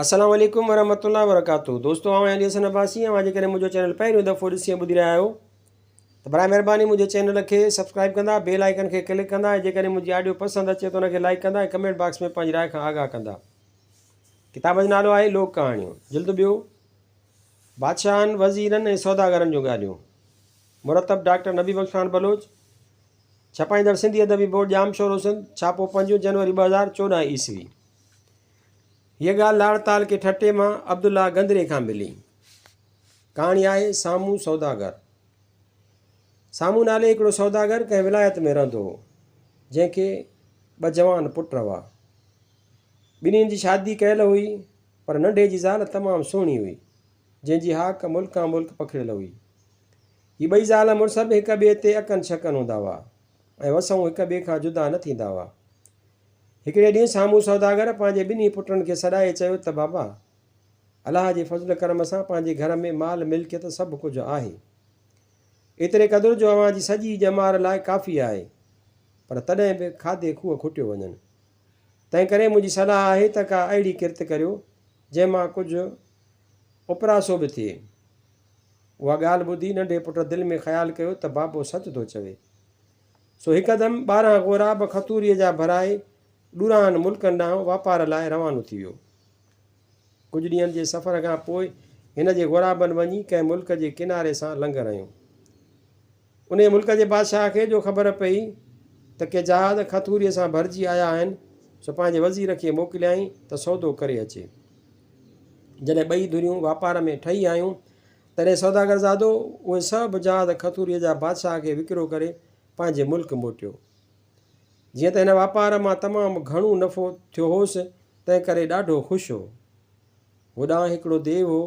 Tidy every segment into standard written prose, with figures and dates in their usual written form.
السلام عليڪم ورحمة الله وبرڪاته دوستو آئون علي حسن عباسي اوهان جيڪڏهن منهنجو چينل پهريون دفعو ڏسي ۽ ٻڌي رهيا آهيو ته برائي مهرباني منهنجي چينل کي سبسڪرائب ڪندا بيل آئيڪن کي ڪلڪ ڪندا ۽ جيڪڏهن منهنجي آڊيو پسند اچي ته ان کي لائڪ ڪندا ۽ ڪمينٽ باڪس ۾ پنهنجي راء کان آگاهه ڪندا ڪتاب جو نالو آهي لوڪ ڪهاڻيون جلد ٻيو بادشاهن وزيرن ۽ سوداگرن جون ڳالهيون مرتب ڊاڪٽر نبي بخش خان بلوچ ڇپائيندڙ سنڌي ادبي بورڊ ڄامشورو سنڌ ڇاپو پنجون جنوري 2014 عيسوي هيء ڳالهه لاڙ تعلقي ٺٽي مان عبدالله گندري کان ملي. ڪهاڻي آهي سامهون سوداگر. سامهون نالي هڪڙو سوداگر ڪنهن ولايت ۾ رهندو هو، جنهن کي ٻه جوان پٽ هئا. ٻنهين جي شادي ڪيل هئي، پر ننڍي جي زال تمام سهڻي هئي، جنهن جي هاڪ ملڪان ملڪ پکڙيل هئي. هي ٻئي زال مڙس به هڪ ٻئي تي اڪن ڇڪن هوندا هئا ۽ وسئون هڪ ٻئي کان جدا نه ٿيندا هئا. هڪڙي ڏينهن سامهون سوداگر پنهنجي ٻنهي پٽن کي سڏائي چيو ته بابا! الله جي فضل ڪرم سان پنهنجي گهر ۾ مال ملڪيت سڀ ڪجهه آهي. ايتري قدر جو اوهان جي سڄي ڄمار لاء ڪافي آهي. پر تڏهن به کاڌي کوهه کٽيو وڃن. تنهنڪري منهنجي صلاح آهي ته ڪا اهڙي ڪرت ڪريو، جنهن مان ڪجهه اپراسو به ٿئي. اها ڳالهه ٻڌي ننڍي پٽ دل ۾ خيال ڪيو ته بابو سچ ٿو چوي. سو هڪدم 12 غوراب کٿوريء جا ڀرائي ڏورانهن ملڪن ڏانهن واپار لاء روانو ٿي ويو. ڪجهه ڏينهن جي سفر کان پوء هن جي غورابن وڃي ڪنهن ملڪ جي ڪناري سان لنگر هنيو. انهيء ملڪ جي بادشاهه کي جو خبر پئي ته ڪي جهاز کٿوريء سان ڀرجي آيا آهن، سو پنهنجي وزير کي موڪليائين ته سودو ڪري اچي. جڏهن ٻئي ڌريون واپار ۾ ٺهي آيون، تڏهن سوداگرزادو اهي سڀ جهاز کٿوريء جا بادشاهه کي وڪرو ڪري پنهنجي ملڪ موٽيو. جيئن ته هن واپار مان تمام گهڻو نفعو ٿيو هوس، تنهن ڪري ڏاڍو خوش هو. هوڏانهن هڪڙو ديو هو،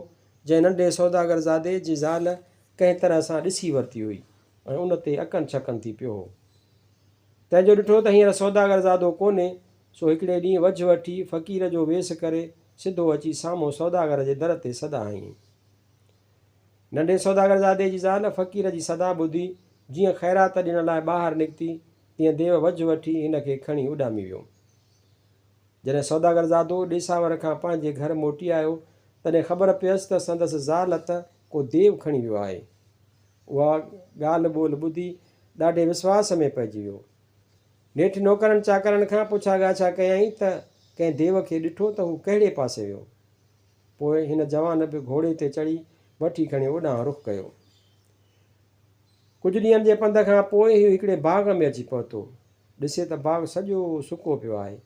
جنهن ننڍي سوداگرزادي جي زال ڪنهن طرح سان ڏسي ورتي هئي ۽ ان تي اڪن ڇڪن ٿي پيو هو. تنهن جو ڏٺو ته هينئر سوداگرزادو ڪونهي، سو هڪڙي ڏينهن وجهه وٺي فقير جو ويس ڪري سڌو اچي سامهون سوداگر جي در تي صدا هنئي. ننڍي سوداگرزادي جي زال فقير جي صدا ٻڌي جيئن خيرات ڏيڻ لاء ٻاهر نڪتي، تيئن ديو وجهه وٺي هن کي کڻي اڏامي ويو. جڏهن سوداگرزادو ڏيساور کان پنهنجي گهر موٽي آيو، تڏهن خبر پيس ته سندس زال ته ڪو ديو کڻي ويو آهي. اها ڳالهه ٻولهه ٻڌي ڏاڍي وسواس ۾ پئجي ويو. نيٺ نوڪرن چاڪرن کان پڇا ڳاڇا ڪيائين ته ڪنهن ديو کي ڏٺو ته هو ڪهڙي پاسي ويو؟ پوء هن جوان به گهوڙي تي چڙهي وٺي کڻي اوڏانهن رخ ڪيو. ڪجهه ڏينهن جي پنڌ کان پوء هو هڪڙي باغ ۾ اچي پهتو. ڏسي ته باغ سڄو سڪو پيو آهي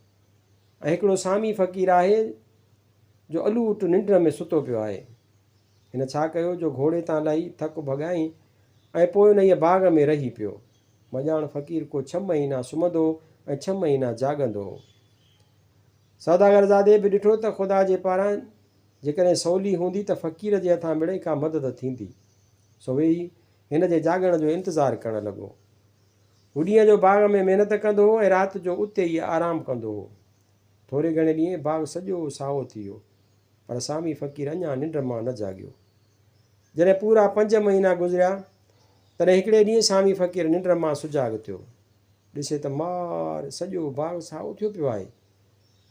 ۽ هڪڙو سامي فقير آهي جو الوٽ ننڊ ۾ ستو پيو آهي. هن ڇا ڪيو جو گهوڙي تان لهي ٿڪ ڀڳائين ۽ پوء انهيء باغ ۾ رهي پيو. مڄاڻ فقير ڪو ڇهه مهينا سمهندو هو ۽ ڇهه مهينا جاڳندو هو. سوداگرزادي به ڏٺو ته خدا جي پاران جيڪڏهن سولي هوندي ته فقير جي هٿان مڙئي ڪا مدد ٿيندي. سو ويهي هن جي جاڳڻ جو انتظار ڪرڻ لڳو. هو ڏينهن جو باغ ۾ محنت ڪندو هو ۽ رات جو اتي ئي آرام ڪندو هو. ٿوري گهڻي ڏينهن باغ سڄو سائو ٿي ويو، پر سامي فقير اڃا ننڊ مان نه جاڳيو. جڏهن پورا پنج مهينا گذريا، تڏهن هڪڙي ڏينهن سامي فقير ننڊ مان سجاڳ ٿيو. ڏسي ته مار سڄو باغ سائو ٿيو پيو آهي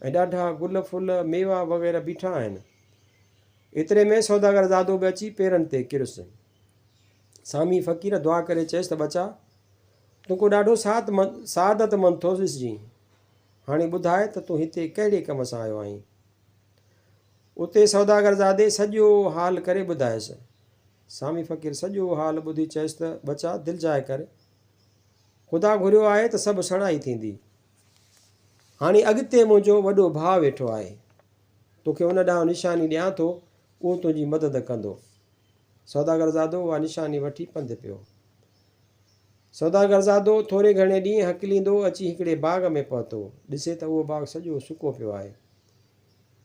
۽ ڏاڍا گل ڦل، ميوا وغيره بيٺا آهن. ايتري ۾ سوداگر زادو به اچي پيرن تي ڪريس. سامي فقير دعا ڪري چيس ته ٻچا! تون ڪو ڏاڍو سعادتمند ٿو ڏسجين. هاڻي ٻڌاء ته تون هتي ڪهڙي ڪم سان آيو آهين؟ اتي سوداگر زادي سڄو حال ڪري ٻڌايس. سامي فقير سڄو حال ٻڌي چيس ته ٻچا! دلجاء ڪر. خدا گهريو آهي ته سڀ سڻائي ٿيندي. هاڻي اڳتي منهنجو وڏو ڀاء ويٺو آهي. توکي ان ڏانهن نشاني ڏيان ٿو، اهو تنهنجي مدد ڪندو. سوداگرزادو اها نشاني وٺي پنڌ پيو. سوداگرزادو ٿوري گهڻي ڏينهن هڪليندو اچي هڪڙي باغ ۾ پهتو. ڏسي ته اهو باغ سڄو سڪو پيو آهي.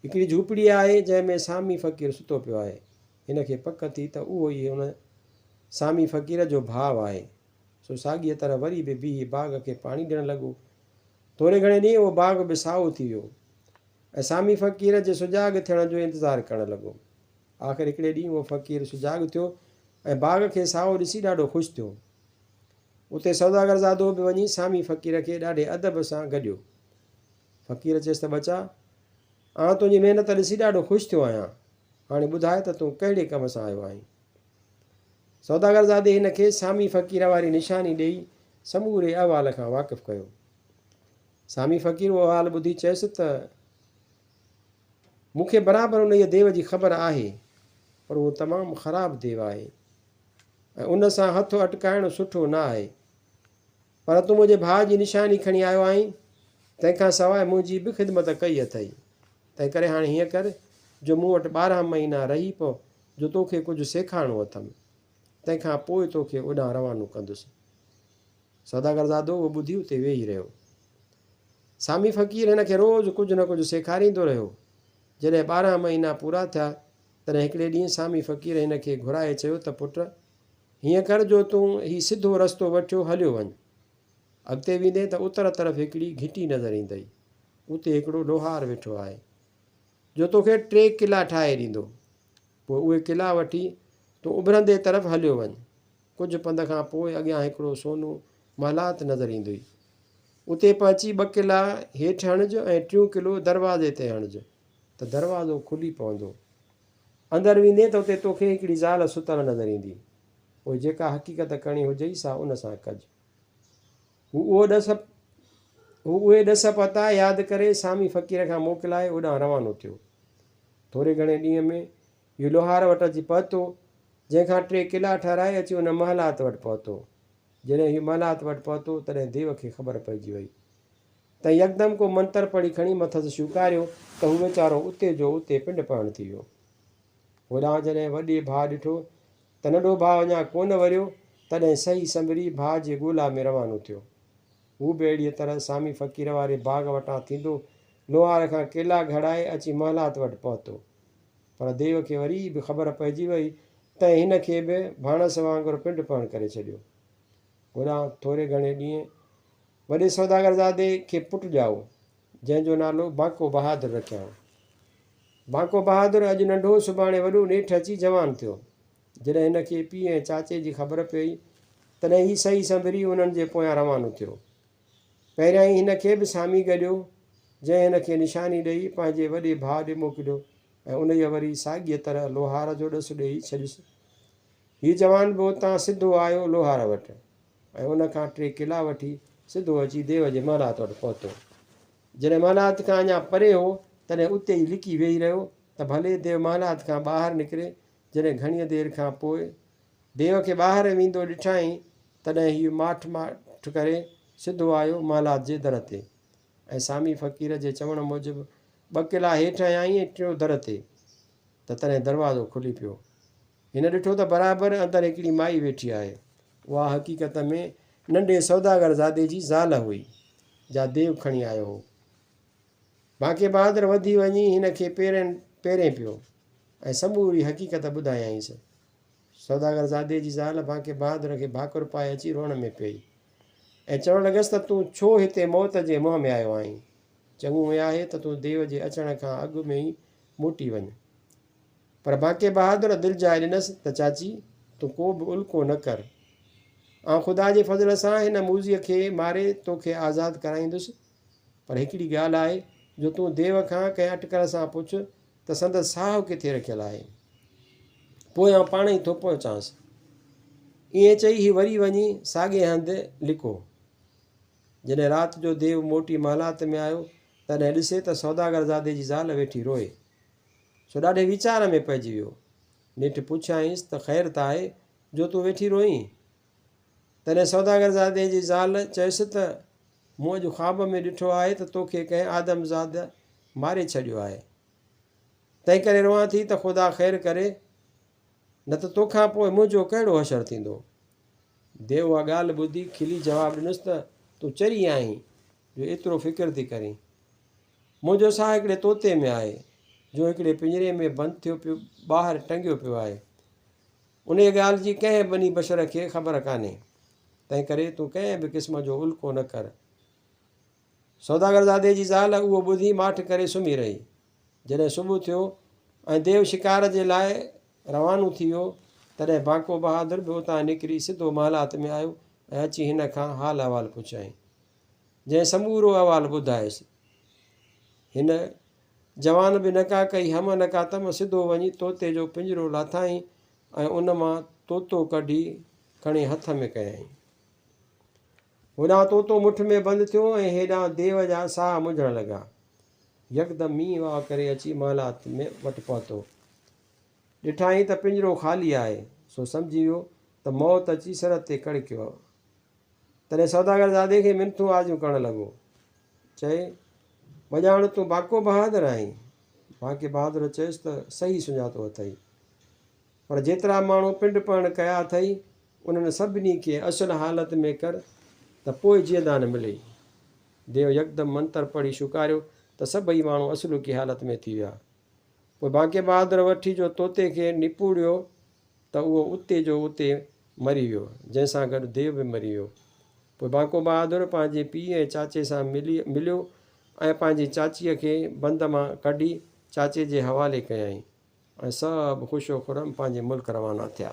هڪڙي جهوپڙي آهي، جنهن ۾ سامي فقير ستو پيو آهي. هن کي پڪ ٿي ته اهو ئي ان سامي فقير جو ڀاء آهي. سو ساڳيء طرح وري به بيهي باغ کي پاڻي ڏيڻ لڳو. ٿوري گهڻي ڏينهن اهو باغ به سائو ٿي ويو ۽ سامي فقير جي سجاڳ ٿيڻ جو انتظار ڪرڻ لڳو. آخر هڪڙي ڏينهن اهو فقير سجاڳ ٿيو ۽ باغ کي سائو ڏسي ڏاڍو خوش ٿيو. اتي سوداگرزادو به وڃي سامي فقير کي ڏاڍي ادب سان گڏيو. فقير چيس ته ٻچا! آئون تنهنجي محنت ڏسي ڏاڍو خوش ٿيو آهيان. هاڻي ٻڌاء ته تون ڪهڙي ڪم سان آيو آهين؟ سوداگر زادي هن کي سامي فقير واري نشاني ڏيئي سموري احوال کان واقف ڪيو. سامي فقير اهو احوال ٻڌي چيس ته، مون کي برابر انهيء ديو جي خبر آهي، پر اهو تمام خراب ديو آهي ۽ ان سان هٿ اٽڪائڻ سٺو نه آهي. پر تون منهنجي ڀاء جي نشاني کڻي آيو آهين، تنهن کان سواء منهنجي به خدمت ڪئي اٿئي. تنهنڪري هاڻي هيئن ڪر جو مون وٽ 12 مهينا رهي پؤ، جو توکي ڪجهه سيکارڻو اٿم. تنهن کان پوء توکي اوڏانهن روانو ڪندس. سوداگرزادو اهو ٻڌي اتي ويهي رهيو. سامي فقير هن کي روز ڪجهه نه ڪجهه سيکاريندو رهيو. جڏهن 12 مهينا پورا ٿيا، تڏهن هڪڙي ڏينهن سامي فقير هن کي گهرائي چيو ته پٽ! هيئن ڪر جو تون هي سڌو رستو وٺيو هليو وڃ. اڳتي ويندين ته اتر طرف هڪڙي گهٽي نظر ايندئي. اتي هڪڙو لوهار ويٺو آهي، جو توکي ٽي قلعا ٺاهي ڏيندو. پوء اهي قلعا وٺي تون اڀرندي طرف هليو وڃ. ڪجهه پنڌ کان پوء اڳيان هڪڙو سونو محلات نظر ايندئي. اتي پهچي ٻه قلعا هيٺ هڻج ۽ ٽيون قلعو دروازي تي هڻج ته دروازو کلي پوندو. اندر ويندين ته اتي توکي هڪڙي زال ستل نظر ايندي. پوء جيڪا حقيقت ڪرڻي هجئي سا ان سان ڪج. هو اهو ڏس هو اهي ڏس پتا ياد ڪري سامي فقير کان موڪلائي اوڏانهن روانو ٿيو. ٿوري گهڻي ڏينهن ۾ هي لوهار وٽ اچي پهتو، جنهن کان ٽي قلعا ٺهرائي اچي ان محلات وٽ پهتو. جڏهن هي محلات وٽ پهتو، تڏهن ديو کي خبر پئجي وئي. تنهن يڪدم ڪو منتر پڙهي کڻي مٿس شوڪاريو ته هو ويچارو اتي جو اتي پنڊ پهڻ ٿي ويو. هوڏانهن جڏهن وڏي ڀاء ڏٺو ته ننڍو ڀاء اڃا ڪونه وريو، تڏهن سهي سنڀري ڀاء جي ڳولا ۾ روانو ٿيو. هو به اهڙيء طرح سامي فقير واري باغ وٽان ٿيندو لوهار کان ڪيلا گهڙائي اچي محلات وٽ پهتو. پر ديو کي وري به خبر پئجي وئي، تنهن هن کي به ڀاڻس وانگر پنڊ پهڻ ڪري ڇڏيو. هوڏانهن ٿوري گهڻي ڏينهن وڏي سوداگرزادي کي پٽ ڄائو، جنهن جو نالو بانڪو بهادر رکيائون. بانڪو بهادر اڄ ننڍو سڀاڻي وڏو نيٺ اچي جوان ٿيو. جڏهن هن کي پيء ۽ چاچي جي خبر پيئي، تڏهن هي سهي سنڀري انهن جي پويان روانو ٿيو. پهريائين هن کي به سامي گڏيو، جنهن هن کي نشاني ڏيئي پنهنجي وڏي ڀاء ڏي موڪليو ۽ انهيء وري ساڳيء طرح لوهار جو ڏس ڏيئي ڇڏيس. هي جوان به اتان سڌو آيو لوهار وٽ. ۽ ان کان ٽي قلعا وٺي سڌو اچي ديو جي محلات وٽ پهتو. جڏهن محلات کان اڃا پري هو، تڏهن اتي ئي لڪي ويهي رهيو ته ڀلي ديو محلات کان ٻاهر نڪري. جڏهن گهڻيء دير کان پوء ديو کي ٻاهر ويندو ڏٺائين، تڏهن هيء ماٺ ماٺ ڪري سڌو آيو محلات جي در تي ۽ سامي فقير جي چوڻ موجب ٻه قلعا هيٺ هنيائين ۽ ٽيون در تي ته تڏهن دروازو کلي پيو. هن ڏٺو ته برابر اندر هڪڙي مائي ويٺي آهي. اها حقيقت ۾ ننڍي سوداگر زادي جي زال هئي، جا ديو کڻي آيو هو. بانڪي بهادر وڌي وڃي هن کي پيرين پيرين پيو ۽ سموري حقيقت ٻڌايائينس. سوداگر زادي جي زال بانڪي بهادر کي ڀاڪر پائي اچي روئڻ ۾ پيئي ۽ چوڻ لڳس ته تون ڇو هتي موت جي منهن ۾ آيو آهين؟ چڱو ائين آهي ته تون ديو جي اچڻ کان اڳ ۾ ئي موٽي وڃ. پر بانڪي بهادر دلجاء ڏنس ته چاچي، تون ڪو به الڪو نه ڪر. آئون خدا جي فضل سان هن موذيء کي ماري توکي آزاد ڪرائيندس. پر هڪڙي ڳالهه آهي جو تون ديو کان ڪنهن اٽڪل سان پڇ ته سندس ساهه ڪٿي رکيل آهي. پوء آئون پاڻ ئي ٿو پهچانس. ائين چئي هي وري وڃي ساڳئي هنڌ لڪو. جڏهن رات جو ديو موٽي محلات ۾ آيو، تڏهن ڏسي ته سوداگر زادي جي زال ويٺي روئي. سو ڏاڍي ويچار ۾ پئجي ويو. نيٺ پڇيائينس ته خير ته آهي جو تون ويٺي روئين؟ تڏهن سوداگر زادي جي زال چيس ته مون اڄ خواب ۾ ڏٺو آهي ته توکي ڪنهن آدمزاد ماري ڇڏيو آهي. تنهنڪري روئان ٿي ته خدا خير ڪري، نه ته توکان پوء منهنجو ڪهڙو حشر ٿيندو؟ ديو اها ڳالهه ٻڌي کلي جواب ڏنس ته تون چري آهين جو ايترو فڪر ٿي ڪرين. منهنجو ساهه هڪڙي طوطي ۾ آهي، جو هڪڙي پڃري ۾ بند ٿيو پيو ٻاهر ٽنگيو پيو آهي. انهيء ڳالهه جي ڪنهن بني بشر کي خبر ڪانهي، تنهنڪري تون ڪنهن به قسم جو الڪو نه ڪر. سوداگرزادي جي زال اهو ٻڌي ماٺ ڪري سمهي رهي. جڏهن صبح ٿيو ۽ ديو شڪار جي لاء روانو ٿي ويو، تڏهن بانڪو بهادر به اتان نڪري سڌو محلات ۾ آيو ۽ اچي هن کان حال احوال پڇيائين. جنهن سمورو احوال ٻڌايس. هن جوان به نه ڪا ڪئي هم نه ڪا تم، سڌو وڃي طوطي جو پڃرو لاٿائين ۽ ان مان طوطو ڪڍي کڻي هٿ ۾ ڪيائين. هوڏانهن طوطو مٺ ۾ بند ٿيو ۽ هيڏانهن ديو جا ساهه منجهڻ لڳا. يڪدم مينهن واء ڪري اچي محلات ۾ وٽ پهتو. ڏٺائين ته پڃرو خالي آهي، سو سمجهي ويو ته موت اچي سر تي ڪڙڪيو. تڏهن سوداگر زادي کي منٿون آزيون ڪرڻ لڳو. چئي، وڄاڻ تون باڪو بهادر آهين. باڪي بهادر چيس ته صحيح سڃاتو اٿئي. پر جيترا ماڻهو پنڊ پهڻ ڪيا اٿئي، انهن سڀني کي اصل حالت ۾ ڪر ته پوء جيئندان ملئي. ديو يڪدم منتر پڙهي شوڪاريو ته سڀئي ماڻهو اصلوڪي حالت ۾ ٿي ويا. پوء بانڪي بهادر وٺي جو طوطي کي نپوڙيو ته اهو اتي جو اتي مري ويو، جنهن سان گڏ ديو به مري ويو. پوء بانڪو بهادر پنهنجي پيء ۽ چاچي سان ملي مليو ۽ پنهنجي چاچيء کي بند مان ڪڍي چاچي جي حوالي ڪيائين ۽ سڀ خوش و خرم پنهنجي ملڪ روانا ٿيا.